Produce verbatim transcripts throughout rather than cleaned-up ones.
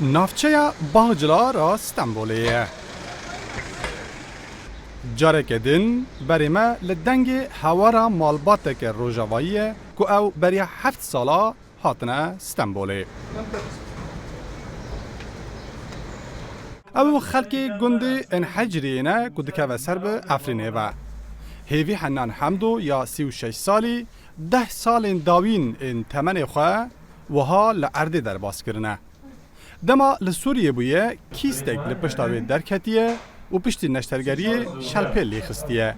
Navçeya Bağcılar a Stenbolê ye. Careke din berê me li dengê hewara malbateke rojavayî ye ku ew beriya heft sala hatine Stenbolê. Ew xelkê gundê Enhecriyê ne ku dikeve ser bi Efrînê ve. Hêvî Hennan Hemdo ya sî û şeş salî, deh salên dawîn ên temenê xwe wiha li erdê derbas kirine. Dema li Sûriyê bûye, kîstek li pişta wê derketiye û piştî neştergeriyê şelpê lê xistiye.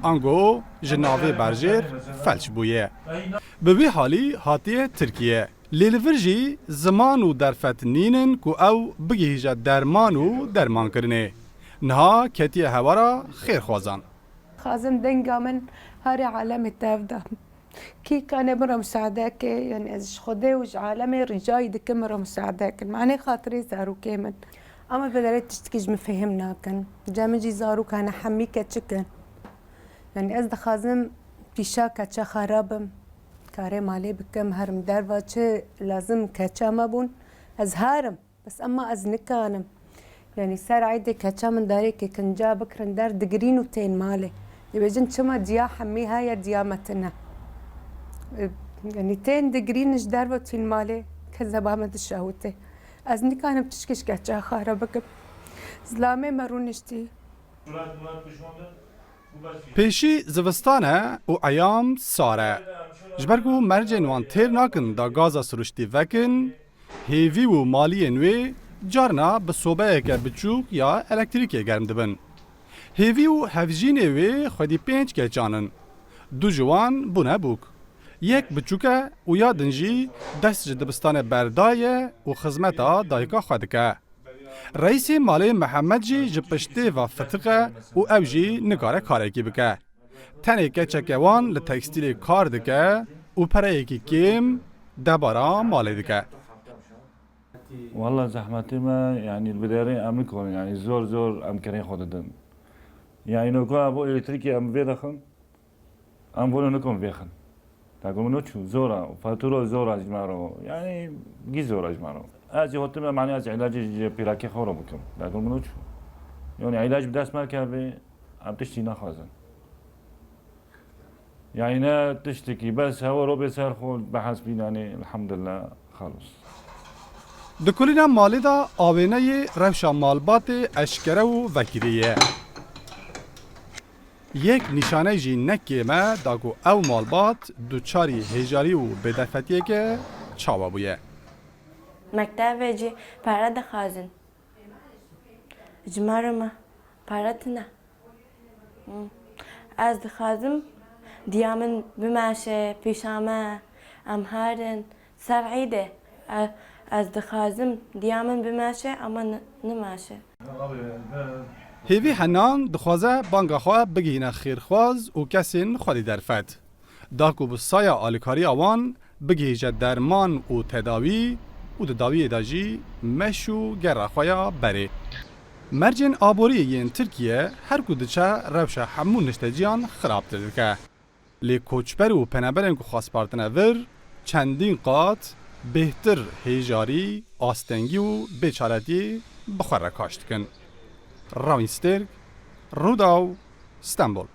Ango ji navê berjêr felç bûye. Bi wî halî hatiye Tirkiye. Lê li vir jî ziman û derfet nînin ku ew bigihîje derman û dermankirinê. Niha ketiye hewara xêrxwazan. Xazim denga min harê alemê tev da. Kî kane min re musaade ke, yani ez ji Xwedê û ji alemê ricayî dikim min re musaade kin. Mane xatirê zarokê min. Ama belere tiştikî ji min fêhim nakin. Cem min jî zarok hene hemî keçik in. Yani ez dixwazim pîşa keça xwe re bim. Karê malê bikim, herim derva çi lazim keça me bûn. Ez herim. Bes ema ez nikanim. Yani ser eydê keça min darê ke kinca bikirin der digirîn û tên malê. Dibêjin çima diya hemî heye diya me tine. E, yani tên digirîn ji derve tîn malê ke zeba me dişewite. Ez nikanim tişkî ji keça xwe re bikim. Zilamê me rûniştî. Pêşî zivistan e û eyam sar e. Ji ber ku mercên wan têr nakin da gaza siruştî vekin, hêvî û maliyên wê carna bi sobeyeke biçûk ya elektrîkê germ dibin. Hêvî û hevjînê wê xwedî pênc keçan in. Du ji wan bûne bûk. Yek biçûk e û ya din jî dest ji dibistanê berdaye û xizmeta dayika xwe dike. Reîsê malê Mihemed jî ji piştê ve fitiq e û ew jî nikare karekî bike. Tenê keçeke wan li tekstîlê kar dike û pereyekî kêm debara malê dike. Walla zehmetê me, yani bi derê em nikonin, yani zor zor em kerên xwe didin. Yani noka bo elektrîkê em vê dixin, em volo nikom vêxin. Dagom no çû, zor a, fatura zor a ji me re, yani gî zor a ji me re. Ez jî hotime, mane ez îlacê ji pîrakê xwe re bikim. Dagom no çû. Yani îlac bi dest me keve, em tiştî naxwazin. Yani ne tiştekî, bes hewa ro bê ser xwe, bi hesbî, yani elhamdulillah, xalos. Di kulîna malê de awêneyê rewşa malbatê eşkere û vekirî ye. Yek nîşane jî ne kêm e da ku ew malbat duçarî hêjarî û bêderfetiyeke çawa bûye. Mektevê jî pere dixwazin. Ji me re me pere tune. Hmm. Ez dixwazim diya min bimeşe, pîşa me, em herin. Ser îdê, e, ez dixwazim diya min bimeşe, ama ni-, nimeşe. Hêvî Henan dixwaze banga xwe bigihîne xêrxwaz û kesên xwedî derfet. Da ku bi saya alîkariya wan bigihîje derman û tedawî û di dawiyê de jî meş û gera xwe ya berê. Mercên aboriyê yên Tirkiye her ku diçe rewşa hemû nişteciyan xirabtir dike. Lê koçber û penaberên ku xwespartine vir çendîn qat bêhtir hêjarî, astengî û bêçaretî bi xwe re kaş dikin. Rawîn Stêrk, Rûdaw, Stenbol.